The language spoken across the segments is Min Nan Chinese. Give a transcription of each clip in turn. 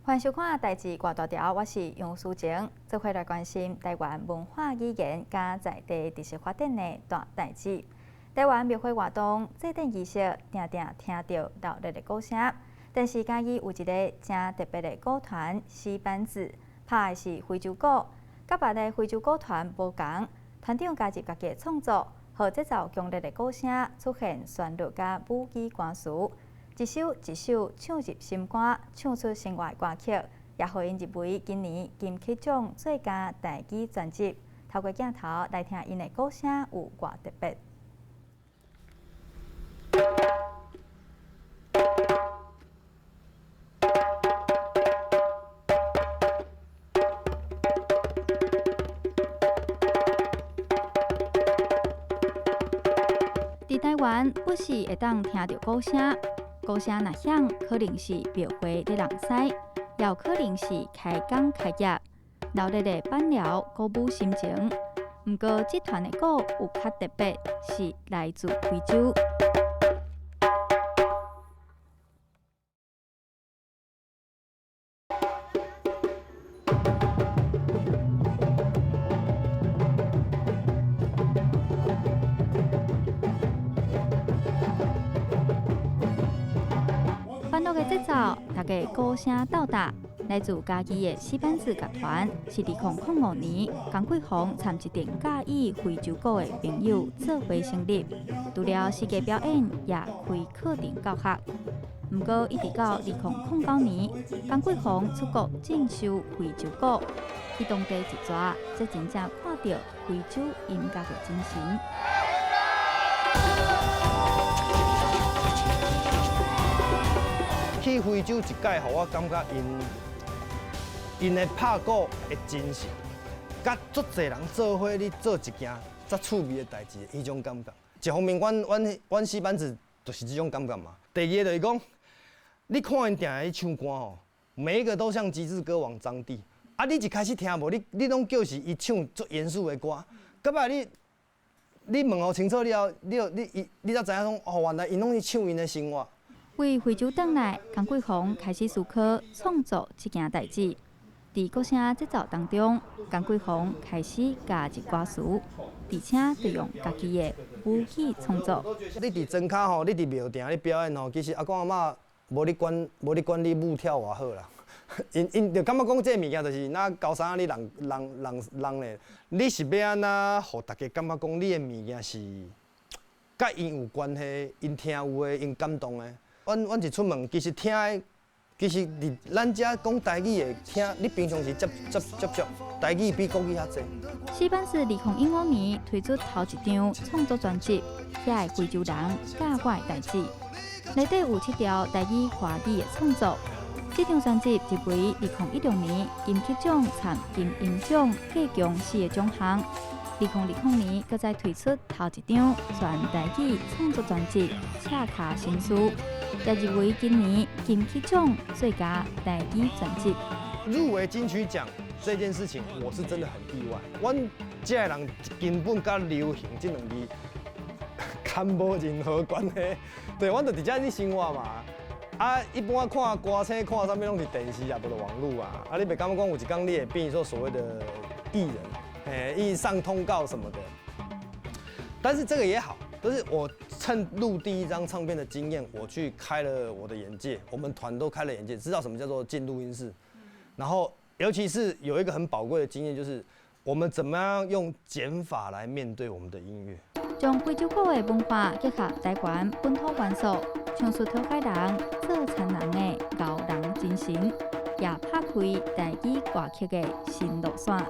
歡迎收看《代誌外大條》，我是楊淑靜，做伙來關心台灣文化語言佮在地特色發展的大代誌。台灣廟會活動祭典儀式，定定聽著熱鬧的鼓聲，但是嘉義有一个誠特別的鼓團戲班子，拍的是非洲鼓，佮別的非洲鼓團無仝，團長加入家己的創作，予節奏強烈的鼓聲出現旋律佮舞曲歌詞。一首一首唱入心肝，唱出生活的歌曲，也予𪜶入圍今年金曲獎最佳台語專輯。透過鏡頭來聽𪜶的鼓聲有偌特別。佇台灣，不時會當聽著鼓聲，鼓聲若響，可能是廟會咧人師，也有可能是開工開業，鬧熱的板寮鼓舞心情。毋過，這團的鼓有較特別，是來自非洲。歡樂的節奏，大家鼓聲鬥打。來自嘉義的戲班子樂團，是2005年江桂鴻參一陣佮意非洲鼓的朋友做伙成立。除了世界表演，也開課程教學。毋過，一直到2009年，江桂鴻出國進修非洲鼓，去當地一逝，才真正看著非洲音樂的精神。去非洲一擺，予我感覺𪜶的拍鼓的精神，佮足濟人做伙咧做一件遮趣味的代誌，彼種感覺。一方面，阮戲班子就是這種感覺嘛。第二个就是講，你看𪜶定咧唱歌吼，每一個都像極致歌王張帝。啊，你一開始聽無，你攏叫是伊唱足嚴肅的歌，到尾你問予清楚了後，你你伊你才知影講，哦，原來𪜶攏是唱𪜶的生活。為非洲轉來，江桂鴻開始思考創作這件代誌。佇鼓聲節奏當中，江桂鴻開始加入歌詞，而且就用家己的語氣創作。你佇莊跤吼，你佇廟埕咧表演吼，其實阿公阿嬤無咧管，無咧管你舞跳偌好啦。𪜶𪜶就感覺講這个物件就是若高山仔咧人人人人咧，你是欲按怎，予大家感覺講你的物件是佮𪜶有關係，𪜶聽有的，𪜶感動的。阮一出門，其實聽的，其實佇咱遮講台語的聽，你平常時接觸台語比國語較濟。戲班子2015年推出頭一張創作專輯，遐个非洲人佮我的代誌，內底有七條台語華語的創作。這張專輯入圍2016年金曲獎參金音獎計共四个獎項。2020年，閣再推出頭一張全台語創作專輯《赤跤心事》，也入圍今年金曲獎最佳台語專輯。入圍金曲獎這件事情，我是真的很意外。阮這个人根本佮流行這兩字，較無任何關係。對，阮就佇遮咧生活嘛。啊，一般我看歌星看啥物攏是電視啊，無就網路啊。啊，你袂感覺講有一工你會變做所謂的藝人？欸，一上通告什麼的，但是這個也好，就是我趁錄第一張唱片的經驗，我去開了我的眼界，我們團都開了眼界，知道什麼叫做進錄音室，然後尤其是有一個很寶貴的經驗，就是我們怎麼樣用減法來面對我們的音樂。將非洲鼓的文化結合台灣本土元素，唱出討海人做田人的熬人精神，也拍開台語歌曲的新路線。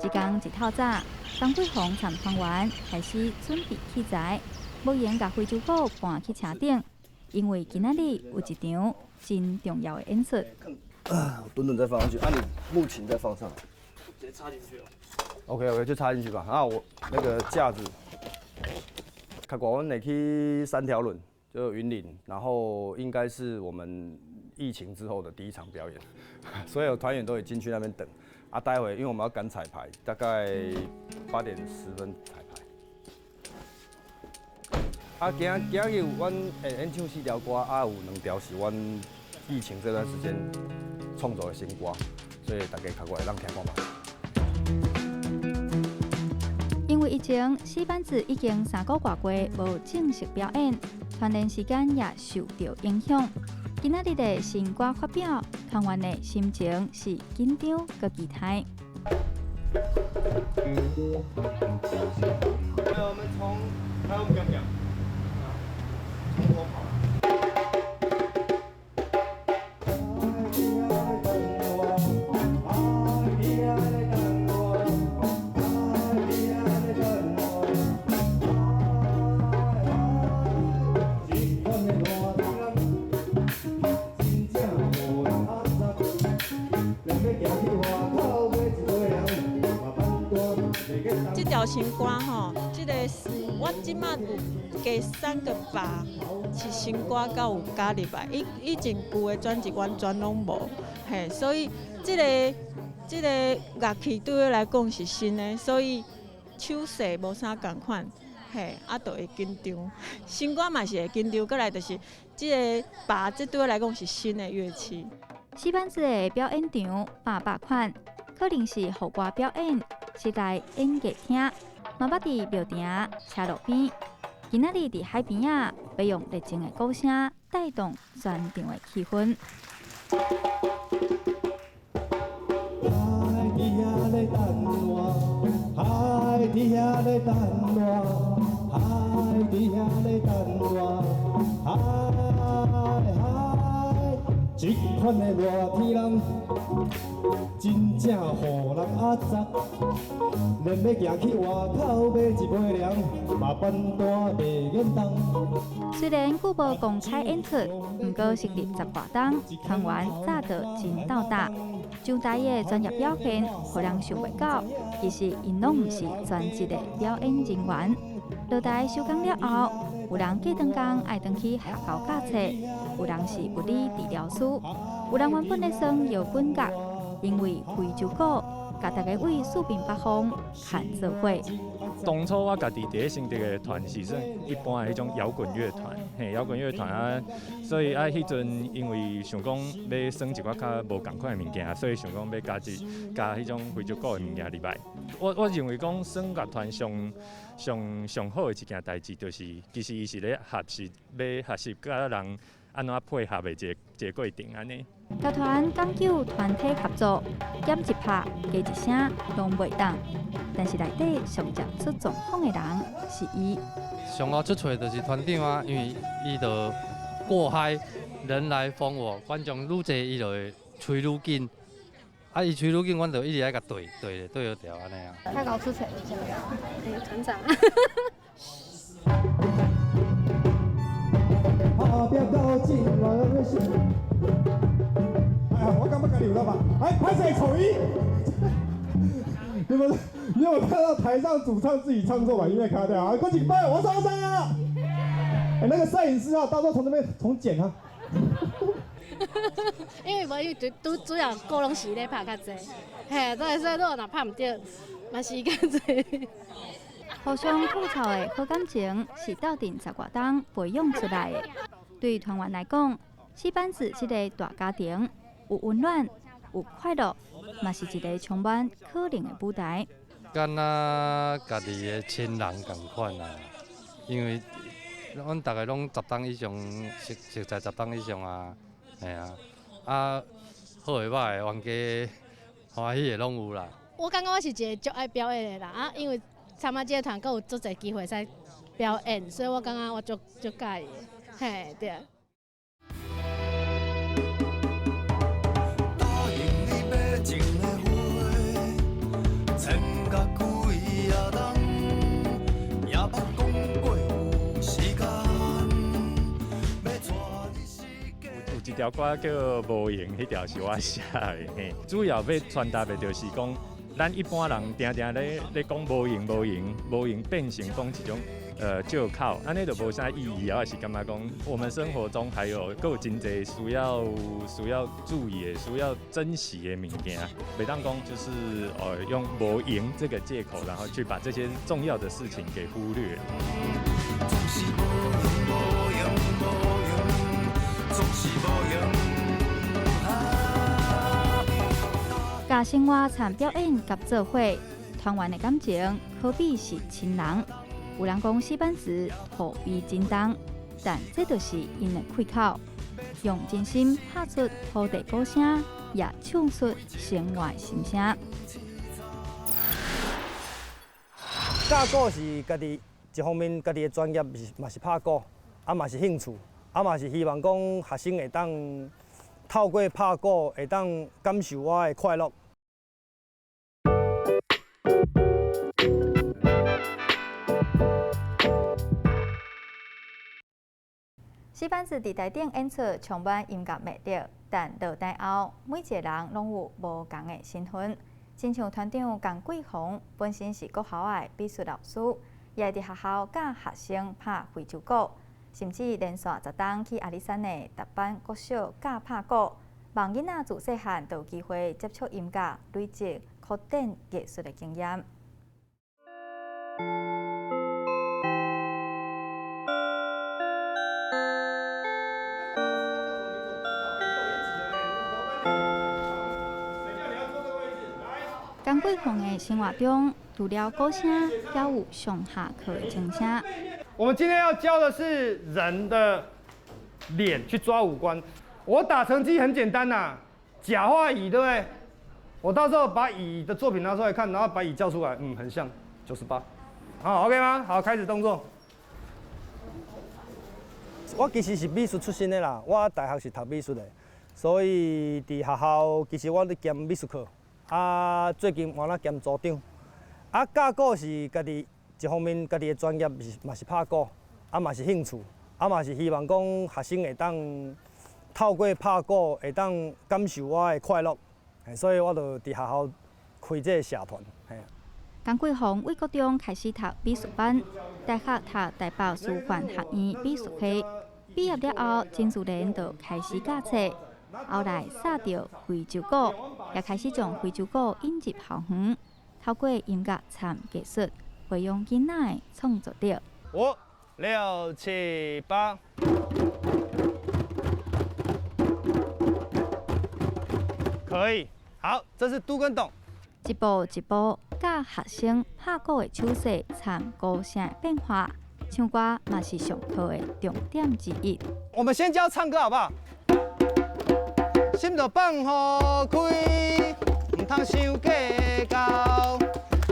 一工一透早，江桂鴻參團員開始準備器材，無閒共非洲鼓搬去車頂，因為今仔日有一場真重要的演出。啊，墩墩再放上去，啊，你木琴再放上，直接插進去了。 OK OK，就插進去吧。啊，我那個架子，較寡阮會去三條輪，就雲林，然後應該是我們疫情之後的第一場表演，所有團員都會進去那邊等。啊，待會因為我們要趕彩排，大概8點10分彩排。啊，今日有阮會演唱四條歌，啊，有兩條是阮疫情這段時間創作的新歌，所以大家較過來咱聽看覓。因為疫情，戲班子已經3個外月無正式表演，團練時間也受著影響。今仔日的新歌發表，團員的心情是緊張閣期待。我們從，還有講講，從頭跑。這條新歌吼，這個我這馬有加三個鈸，是新歌閣有加入來。以以前舊的專輯完全攏無，嘿，所以這個這個樂器對我來講是新的，所以手勢無啥仝款，嘿，啊，就會緊張。新歌嘛是會緊張，閣來就是這個鈸，這對我來講是新的樂器。戲班子的表演場百百款，可能是戶外表演、室內演藝廳，嘛捌佇廟埕、車路邊。今仔日佇海邊仔，欲用熱情的鼓聲帶動全場的氣氛。這款的熱天人，真正予人壓榨。連欲行去外口買一杯涼，嘛反彈袂免動。雖然久無公開演出，毋過成立十外冬，團員早就真鬥膽。上台的專業表現，予人想袂到，其實𪜶攏毋是專職的表演人員。落台收工了後，有人隔頓工愛轉去學校教冊，有人是物理治療師，有人原本咧耍搖滾樂，因為非洲鼓，共大家為四面八方牽做伙。當初我家己佇咧成立的團是算一般的彼種搖滾樂團，嘿，搖滾樂團啊，所以啊，彼陣因為想講欲耍一寡較無仝款的物件，所以想講欲加一加彼種非洲鼓的物件入來。我認為講耍樂團上上上好的一件代誌，就是其實伊是咧學習，欲學習佮人按怎配合的一個一個過程按呢。樂團講究團體合作，減一拍加一聲攏袂當。但是內底上捷出狀況的人是伊。上後出錯就是團長啊，因為伊就過嗨，人來瘋哦，觀眾愈濟伊就會吹愈緊，啊，伊吹愈緊，阮就一直愛共對對對對調按呢啊。較𠢕出錯就是團長。哎呀，我感覺家己有了吧？哎，拍謝丑一。你們，你有看到台上主唱自己唱錯，把音樂卡掉啊？快請拜，我上山啊！哎，那個攝影師啊，到時候從這邊重剪啊。因為無，因為主主要鼓攏是咧拍較濟，嘿，所以所以你若拍毋著，嘛時間濟。互相吐槽的好感情是鬥陣十外冬培養出來的。對團員來講，戲班子這個大家庭有溫暖，有快樂，嘛是一個充滿可能的舞台。敢若家己的親人仝款啊，因為阮逐个攏十冬以上，熟熟在十冬以上啊，嘿啊，啊好的歹的冤家歡喜的攏有啦。我感覺我是一個足愛表演的人啊，因為參加這個團，閣有足濟機會使表演，所以我感覺我足足佮意的，嘿對。答應你欲情的話，千甲幾仔冬，也捌講過有時間，欲帶你四界。有一條歌叫《無閒》，彼條是我寫的，嘿，主要欲傳達的就是講，咱一般人定定咧講無閒無閒無閒，變成講一種藉口，按呢就無啥意義啊。我是感覺講，我們生活中還有閣有真濟需要注意的、需要珍惜的物件，袂當講就是用無閒這個借口，然後去把這些重要的事情給忽略。總是無閒無閒無閒，總是無閒。啊。若生活参表演佮做伙，团员的感情可比是亲人。有人讲戏班子土味真重，但这就是𪜶的开口，用真心拍出土地鼓声，也唱出生活的心声。教鼓是家己一方面，家己的专业是嘛是拍鼓，啊嘛是兴趣，啊嘛是希望讲学生会当透过拍鼓会当感受我的快乐。戏班子伫台顶演出充满音乐魅力，但落台后，每一个人拢有无仝的身份。亲像团长江桂鸿本身是国校的美术老师，也会伫学校教学生拍非洲鼓，甚至连续10冬去阿里山的达班国小教拍鼓，望囡仔自细汉就有机会接触音乐，累积古典艺术的经验。江桂凤的生活中，除了鼓声，还有上下课的钟声。我们今天要教的是人的脸去抓五官。我打成绩很简单呐，甲画乙，对不对？我到时候把乙的作品拿出来看，然后把乙叫出来，很像98。好，OK 吗？好，开始动作。我其实是美术出身的啦，我大学是读美术的，所以伫学校其实我咧兼美术课。啊，最近换了兼组长。啊，教鼓是家己一方面，家己的专业是嘛是拍鼓，啊嘛是兴趣，啊嘛是希望讲学生会当透过拍鼓会当感受我的快乐，所以我就伫学校开这个社团。江桂凤为国中开始读美术班，大学读台北师范学院美术系，毕业了后，真自然就开始教册。后来撒著非洲鼓，也开始将非洲鼓引入校园，透过音乐参艺术，培养囡仔的创作力。5、6、7、8，可以。好，这是嘟跟咚。一步一步教学生拍鼓的手势参鼓声的变化，唱歌嘛是上课的重点之一。我们先教唱歌好不好？心就放予开，毋通伤计较。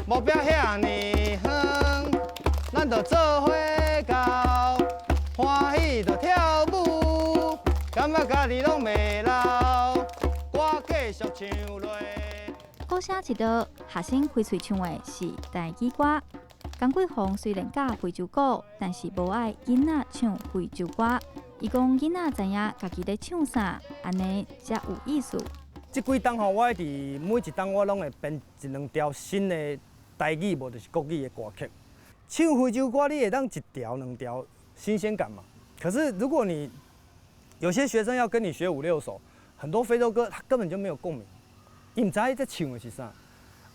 目标遐尔远，咱就做伙到。欢喜就跳舞，感觉家己拢袂老。我继续唱落。鼓声一落，学生开喙唱的是台语歌。江桂凤虽然教非洲鼓，但是无爱囡仔唱非洲歌。伊讲囡仔知影家己咧唱啥，按呢才有意思。这几冬吼，我会伫每一冬我拢会编一两条新的台语，无就是国语的歌曲。唱非洲歌，你会当一条两条新鲜感嘛？可是如果你有些学生要跟你学5、6首，很多非洲歌他根本就没有共鸣，伊毋知影在唱的是啥，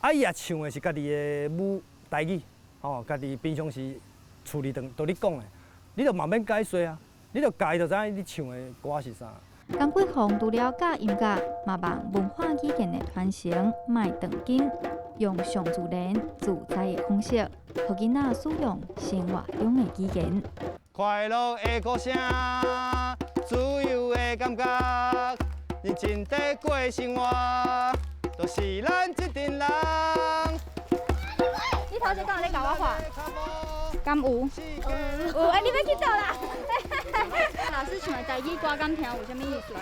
啊，伊也唱的是家己的母台语，吼，家己平常时厝里都咧讲的，你就嘛免解说啊。你就家己就知影你唱的歌是啥。江桂凤除了教音乐，嘛望文化语言的传承莫断根，用上自然自在的方式，予囡仔使用生活中的语言。快乐的鼓声，自由的感觉，认真地过生活，就是咱这阵人。你头先敢有咧共我画？敢有？有，哎，你欲去佗啦？老师唱的台语歌，敢听有啥物意思？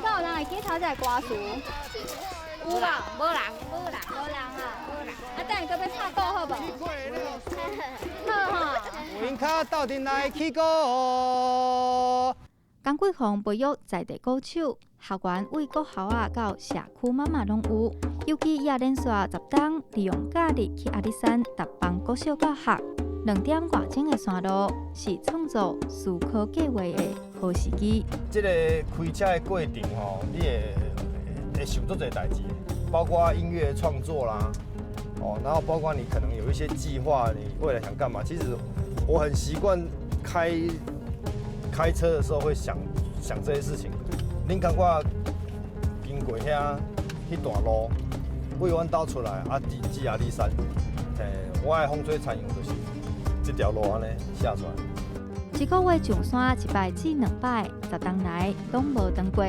敢有人会记头这个歌词？有无？无人，无人，无人啊！无人。啊，等下阁欲拍鼓好无？好吼。阮跤斗阵来起鼓。江桂凤培育在地鼓手，学员为国校仔到社区妈妈拢有，尤其也连续10冬利用假日去阿里山达邦国小教学。2点外钟的山路是创作思考计划的好时机。这个开车的过程吼，你会想足济代志，包括音乐创作啦，哦，然后包括你可能有一些计划，你未来想干嘛？其实我很习惯开车的时候会想想这些事情。恁感觉经过遐彼段路，为阮兜出来啊，至至阿里山，嘿，我的风吹残阳就是这条路按呢写出来。一个月上山一摆至两摆，十冬来拢无断过。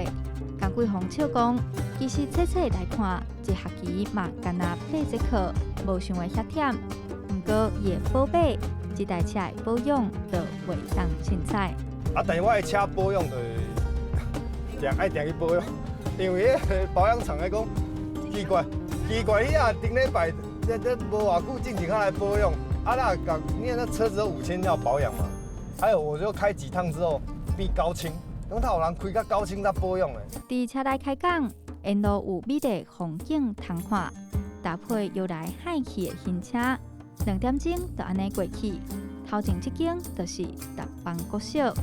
江桂凤笑讲，其实细细来看，一学期嘛干焦八节课，无想会遐忝。毋过伊会宝贝，这台车的保养就袂当凊彩。啊，但是我的车保养就是定爱定去保养，因为彼个保养厂咧讲奇怪，奇怪，你啊顶礼拜这无偌久进前才来保养，啊那讲你那车子都5000要保养嘛，还有我就开几趟之后变高清，讲他有人开到高清才保养的。伫车内开讲，沿路有美丽风景通看，搭配摇来海去的行车，2点钟就按呢过去。头前这间就是达邦国小。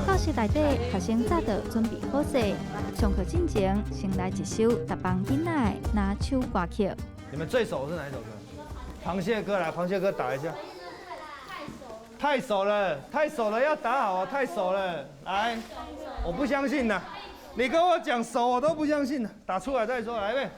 教室内底，学生早就准备好势，上课进前先来一首达邦囡仔的拿手歌曲。你们最熟是哪一首歌？螃蟹歌，来，螃蟹歌打一下。太熟了，太熟了，要打好啊！太熟了，来，我不相信呐，你跟我讲熟，我都不相信。打出来再说，来呗。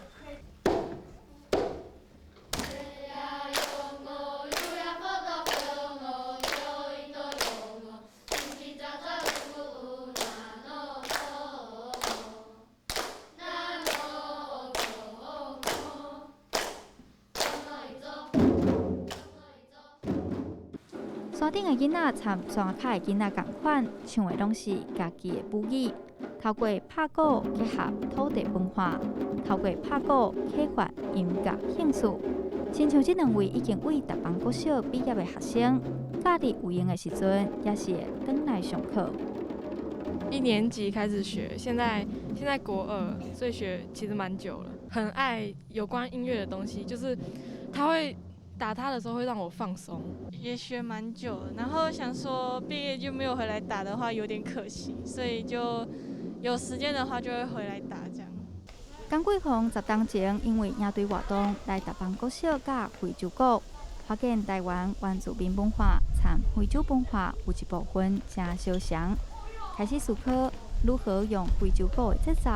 山顶的囡仔参山跤的囡仔仝款，唱的拢是家己的母语。透过拍鼓结合土地文化，透过拍鼓启发音乐兴趣。亲像这两位已经为达邦国小毕业的学生，假日有闲的时阵也是会转来上课。 1年级开始学，现在国2，所以学其实蛮久了。很爱有关音乐的东西，就是他会打他的时候会让我放松。也学蛮久了，然后想说毕业就没有回来打的话有点可惜，所以就有时间的话就会回来打这样。江桂凤10冬前因为营队活动来达邦国小佮非洲鼓，发现台湾原住民文化参非洲文化有一部分真相像，开始思考如何用非洲鼓的节奏，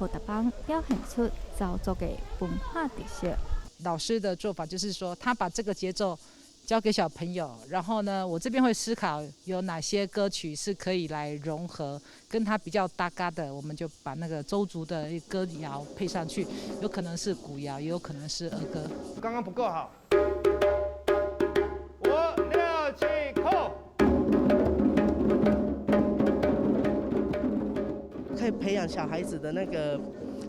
予达邦表现出鄒族的文化特色。老师的做法就是说，他把这个节奏交给小朋友，然后呢，我这边会思考有哪些歌曲是可以来融合，跟他比较搭嘎的，我们就把那个邹族的歌谣配上去，有可能是古谣，也有可能是儿歌。刚刚不够好。5、6、7，扣。可以培养小孩子的那个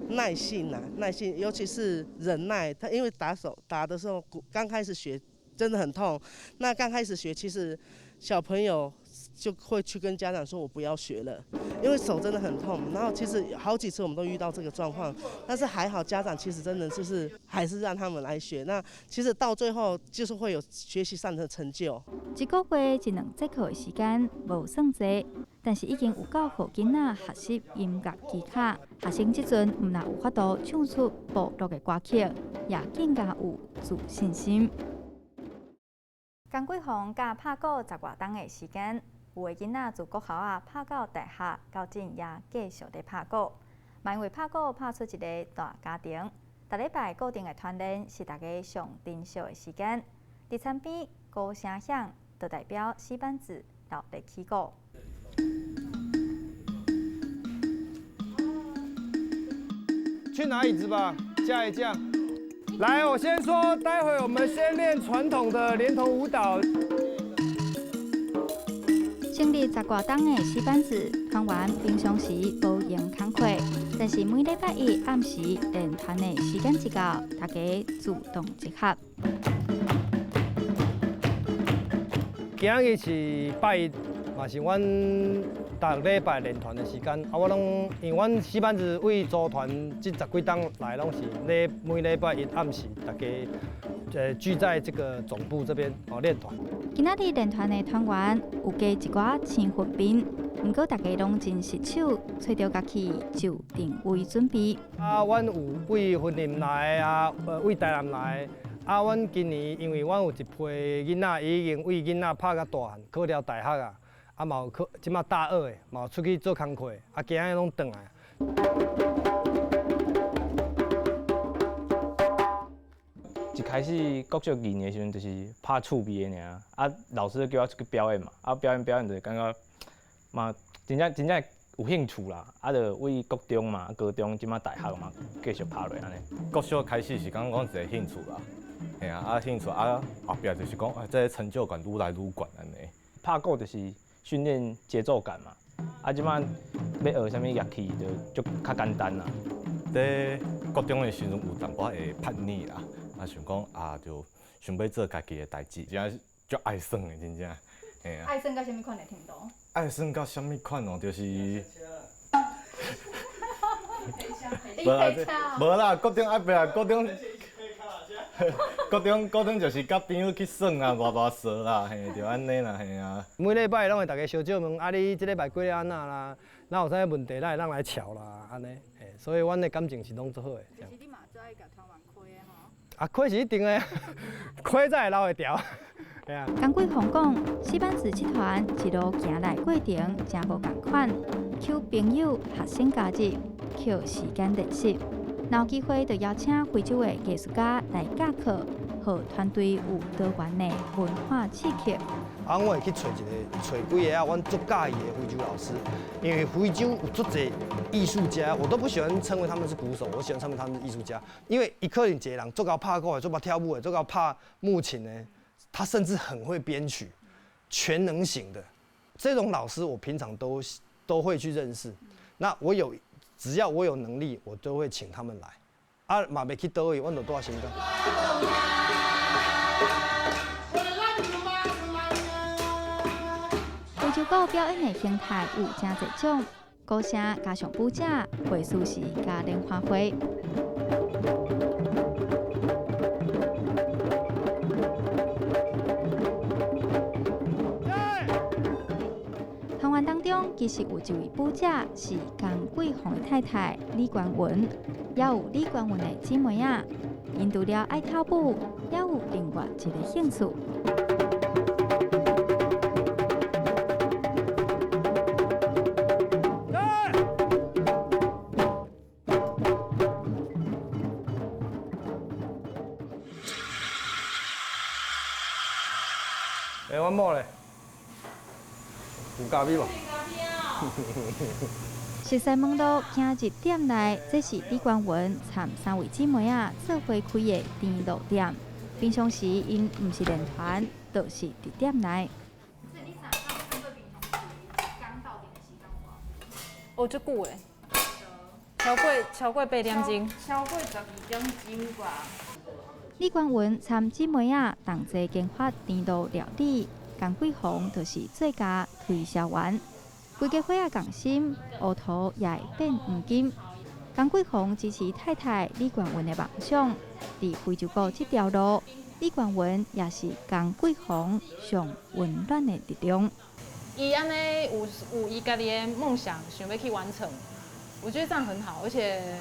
耐性啊，耐性，尤其是忍耐。他因为打手打的时候，刚开始学真的很痛。那刚开始学，其实小朋友就会去跟家长说：“我不要学了，因为手真的很痛。”然后其实好几次我们都遇到这个状况，但是还好家长其实真的就是还是让他们来学。那其实到最后就是会有学习上的成就。一个月一两节课的时间无算济，但是已经有够予囡仔学习音乐技巧。学生这阵毋但有法度唱出部落的歌曲，也更加有自信心。江桂凤教拍鼓10外冬的时间，有的囡仔自国校啊拍到大学，到今也继续咧拍鼓。嘛因为拍鼓拍出一个大家庭。逐礼拜固定的团练是大家上珍惜的时间。伫田边鼓声响，就代表戏班子闹热起鼓。去拿椅子吧，架一架。来，我先说，待会我们先练传统的连同舞蹈。成立10外冬的戏班子团员平常时无闲工课，但是每礼拜一暗时练团的时间一到，大家自动集合。今日是拜一，嘛是阮逐礼拜练团的时间。啊，我拢因为阮戏班子为组团这10几冬来，拢是咧每礼拜一暗时，大家聚在这个总部这边哦练团。今仔日练团的团员有加一寡青训兵，毋过大家拢真实手，揣著乐器就定位准备。啊，阮有为云林来啊，为台南来。啊，阮今年因为阮有一批囡仔已经为囡仔拍甲大汉，考了大学啊，啊嘛有去这马大二的，嘛有出去做工课，啊今仔日拢转来。一开始国小二年的时阵，就是拍趣味的尔，啊，老师就叫我出去表演嘛，啊，表演表演就感觉嘛，真正真正有兴趣啦，啊，就为国中嘛、高中，这马大学嘛，继续拍落按呢。国小开始是感觉讲一个兴趣啦，嘿啊，啊兴趣啊，后壁就是讲，啊，这个成就感愈来愈悬按呢。拍鼓就是训练节奏感嘛，啊，这马欲学啥物乐器就就较简单啦。伫国中的时阵有淡薄仔会叛逆啦。啊，想讲啊，就想欲做家己的代志，真正足爱耍的，真正。嘿啊。爱耍到啥物款的程度？爱耍到啥物款哦？就是。无啦，无啦，国中啊，袂啦，国中。国中国中就是佮朋友去耍啊，偌偌趖啦，嘿，就按呢啦，嘿啊。每礼拜拢会逐家相借问，啊，你这礼拜过了按怎啦？若有啥物问题，咱会当来乔啦，按呢，嘿，所以阮的感情是拢足好的。其实你嘛足爱共团员开的吼。啊，开是一定的，开才会留会牢。嘿啊。江桂凤讲，戏班子集团一路行来过程真无仝款，求朋友、学生加入，靠时间练习。若有机会，就邀请非洲的艺术家来教课，予团队有多元的文化刺激。啊，我会去揣一个、揣几个啊，阮足佮意的非洲老师，因为非洲有足济艺术家，我都不喜欢称为他们是鼓手，我喜欢称为他们是艺术家，因为伊可能一个人足𠢕拍鼓的，足捌跳舞的，足𠢕拍木琴的，他甚至很会编曲，全能型的这种老师，我平常都会去认识。那我有。只要我有能力，我都会请他们来。啊，嘛袂去佗位，阮就住新港。非洲鼓表演的形态有诚济种，鼓声加上舞者，会舒适加莲花会。团员当中，其实有一位舞者是江桂凤的太太李冠文，也有李冠文的姊妹仔。𪜶除了爱跳舞，也有另外一个兴趣。欸，阮某咧，有咖啡无？熟似门路行入店内，这是李冠文参三位姊妹仔做伙开的甜露店。平常时𪜶毋是练团，就是伫店内。哦，足久的，超过8点钟。超过12点钟吧。李冠文参姊妹仔同齐研发甜露料理，江桂凤就是最佳推销员。规家伙仔仝心，乌涂也会变黄金。江桂凤支持太太李冠文的梦想，伫非洲鼓这条路，李冠文也是江桂凤上温暖的力量。伊按呢有伊家己的梦想，想欲去完成，我觉得这样很好，而且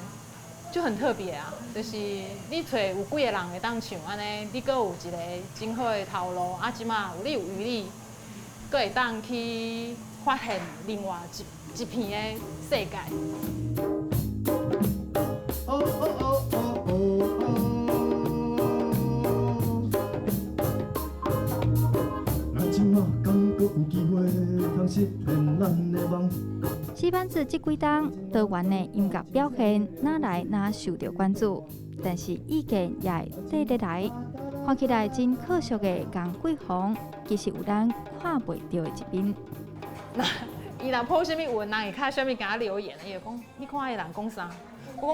就很特别啊。就是你揣有几个人会当唱按呢，你阁有一个真好的头路，啊，这马有你有余力，阁会当去发现另外一片的世界。哦哦哦哦哦。咱这马敢阁有机会通实现咱的梦？戏班子这几冬多元的音乐表现，哪来哪受到关注，但是意见也会缀得来。看起来真可惜的江桂凤，其实有咱看袂著的一面。那伊若 po 啥物文，人会较啥物共我留言，伊就讲，你看彼个人讲啥？我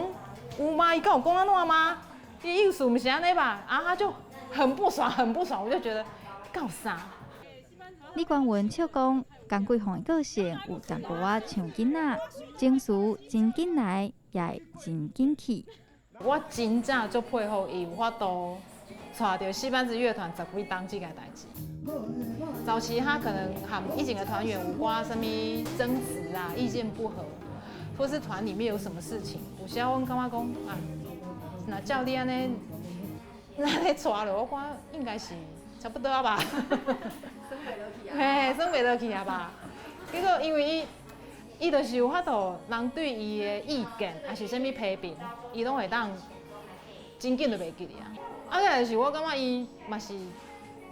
讲有吗？伊敢有讲按怎吗？伊意思毋是按呢吧？啊，他就很不爽，很不爽，我就觉得搞啥？李冠文笑讲，江桂凤的个性有淡薄仔像囡仔，情绪真紧来，也会真紧去。我真正足佩服伊有法度带著戏班子乐团10几冬这件代志。早期他可能和以前的团员有寡啥物争执啊，意见不合，或是团里面有什么事情，有时阮感觉讲啊，若照你按呢，按呢带落，我看应该是差不多啊吧。嘿，耍袂落去啊吧？結果因為伊，伊就是有法度，人對伊的意見，抑是啥物批評，伊攏會當真緊就袂記得啊。啊，再就是我感覺伊嘛是，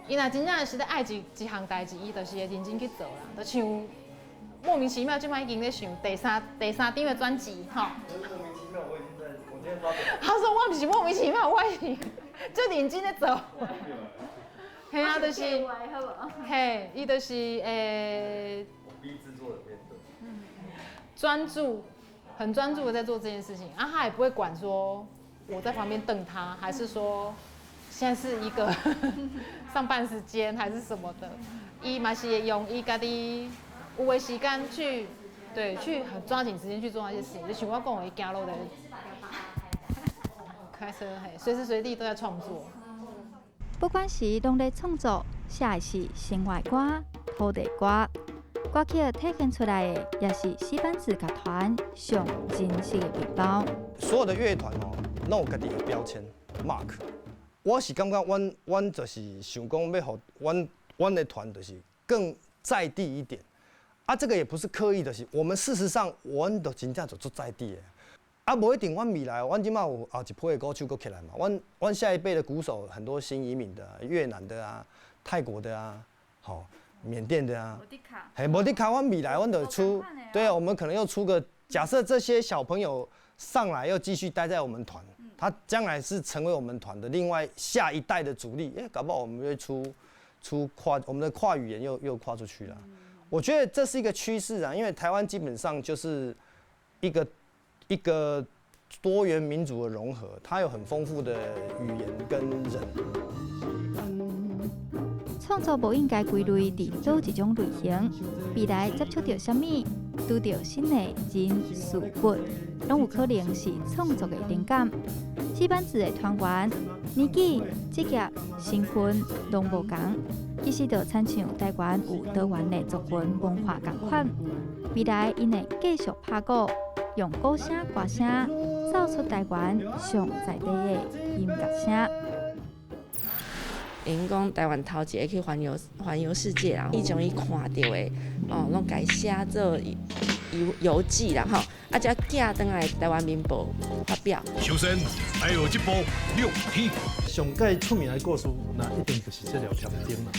伊若真正是咧愛一一項代誌，伊就是會認真去做啦。就像莫名其妙，這擺已經咧想第三張的專輯，吼。莫名其妙，我已經在，我今天發表。他說我毋是莫名其妙，我是足認真咧做。嘿啊，就是，嘿，伊就是欸。逼製作人面對。專注，很專注的在做這件事情，啊，他也不會管說我在旁邊瞪他，還是說現在是一個上班時間還是什麼的，伊嘛是會用伊家己有的時間去，對，去很抓緊時間去做那些事情。就像我講的，伊行路的，開車，嘿，隨時隨地都在創作。不管是攏咧創作，寫的是生活歌、土地歌，歌曲體現出來的，也是戲班子樂團上真實的面貌。所有的樂團哦，攏有家己的標籤 mark。我是感覺阮就是想講欲予阮的團就是更在地一點。啊，這個也不是刻意的，是我們事實上，阮都真正就足在地的。啊，無一定，阮未來，阮這馬有後一批的鼓手閣起來嘛。阮下一輩的鼓手很多新移民的，越南的啊，泰國的啊，吼，緬甸的啊。嘿，無的卡，阮未來阮就出，對啊，我們可能又出個，假設這些小朋友上來又繼續待在我們團，他將來是成為我們團的另外下一代的主力，欸，搞不好我們會出跨，我們的跨語言又跨出去了。我覺得這是一個趨勢啊，因為台灣基本上就是一個多元民族的融合，它有很豐富的語言跟人。創作無應該歸類佇佗一種類型，未來接觸著啥物，拄著新的人事物，攏有可能是創作的靈感。戲班子的團員年紀、職業、身份攏無仝，其實就親像台灣有多元的族群文化仝款。未來𪜶會繼續拍鼓，用鼓聲、歌聲，奏出台灣上在地的音樂聲。𪜶講台灣頭一个去環遊世界啦，伊將伊看著的哦，攏共伊寫做遊記啦吼，啊，才寄轉來台灣民報發表。首先，愛學這部六天。上蓋出名的故事，那一定就是這廖添丁啦。